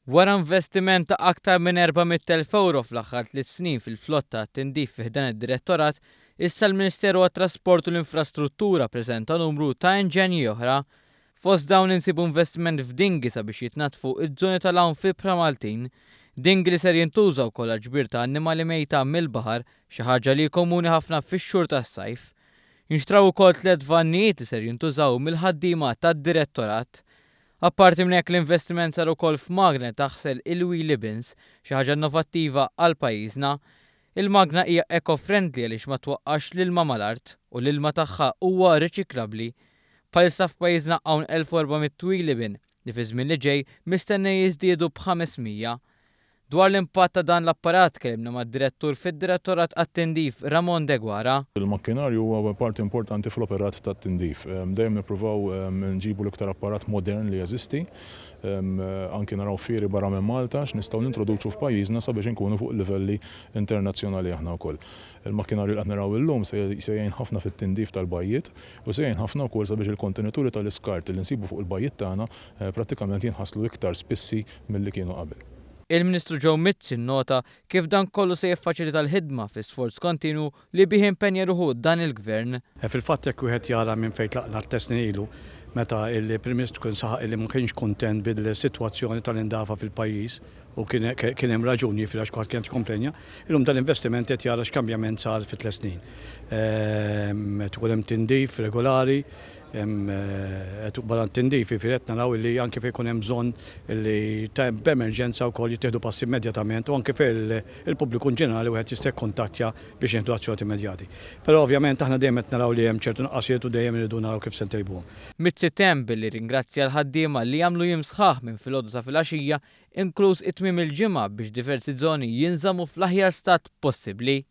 Wara investiment ta' aktar minn 400,000 ewro fl-aħħar tliet snin fil-flotta għat-tindif fi ħdan id-Direttorat, issa l-Ministeru għat-Trasport u l-Infrastruttura ppreżenta numru ta' inġenji oħra. Fost dawn insibu investiment f'dinghi sabiex jitnaddfu ż-żoni tal-għawm f'ibħra Maltin. Dinghi li ser jintuża wkoll għall-ġbir ta' annimali mejta mill-baħar, xi ħaġa li hi komuni ħafna fix-xhur tas-sajf. Inxtraw ukoll tliet vannijiet li ser jintużaw mill-ħaddiema tad-Direttorat. Apparti minn hekk l-investiment sar ukoll f'magna li taħsel il-wheelie bins, xi ħaġa innovattiva għal pajjiżna. Il-magna hija eco-friendly għaliex ma twaqqax l-ilma mal-art u l-ilma tagħha huwa riċiklabbli. Bħalissa f'pajjiżna hawn 1,400 wheelie bin li fiż-żmien li ġej mistennija jiżdiedu b'500. Dwar l-impatt ta' dan l-apparat tkellimna mad-Direttur fid-Direttorat għat-Tindif Ramon Deguara. Il-makkinarju huwa parti importanti fl-operat tat-tindif. Dejjem nippruvaw nġibu l-iktar apparat modern li jeżisti. Anki naraw fieri barra minn Malta x'nistgħu nintroduċu f'pajjiżna sabiex inkunu fuq livelli internazzjonali aħna wkoll. Il-makkinarju li qed naraw illum se jgħin ħafna fit-tindif tal-bajjiet u se jgħin ħafna wkoll sabiex il-kontenituri tal-iskart li nsibu fuq il-bajjiet tagħna prattikament jinħaslu iktar spissi milli kienu qabel. Il-Ministru Joe Mizzi nnota kif dan kollu se jiffaċilita l-ħidma fi sforz kontinwu li bih impenja ruħu dan il-Gvern. Fil-fatt jekk wieħed jara minn fejn tlaqna tliet snin ilu meta l-Prim Ministru kien saħaq illi ma kienx kuntent bil-sitwazzjoni tal-indafa fil-pajjiż u kien kien hemm raġun jiġifieri għax kulħadd kien qed jikkomplenja, illum dal-investiment qed jara x'kambjament sar fi tliet snin. Qed ikun hemm tindif regolari, Qed barra t-tindif, jiġifieri qed naraw illi anke fejn ikun hemm bżonn illi ta' b'emerġenza wkoll jittieħdu passi immedjatament u anke fejn il-pubbliku inġenerali wieħed jista' jikkuntattja biex nieħdu azzjonijiet immedjati. Però ovvjament aħna dejjem qed naraw li hemm ċertu nuqqasijiet u dejjem irridu naraw kif se ntejbuhom. Mizzi temm billi rringrazzja l-ħaddiema li jagħmlu jiem sħaħ minn filgħodu sa filgħaxija inkluż it-tmiem il-ġimgħa biex diversi żoni jinżammu fl-aħjar stat possibbli.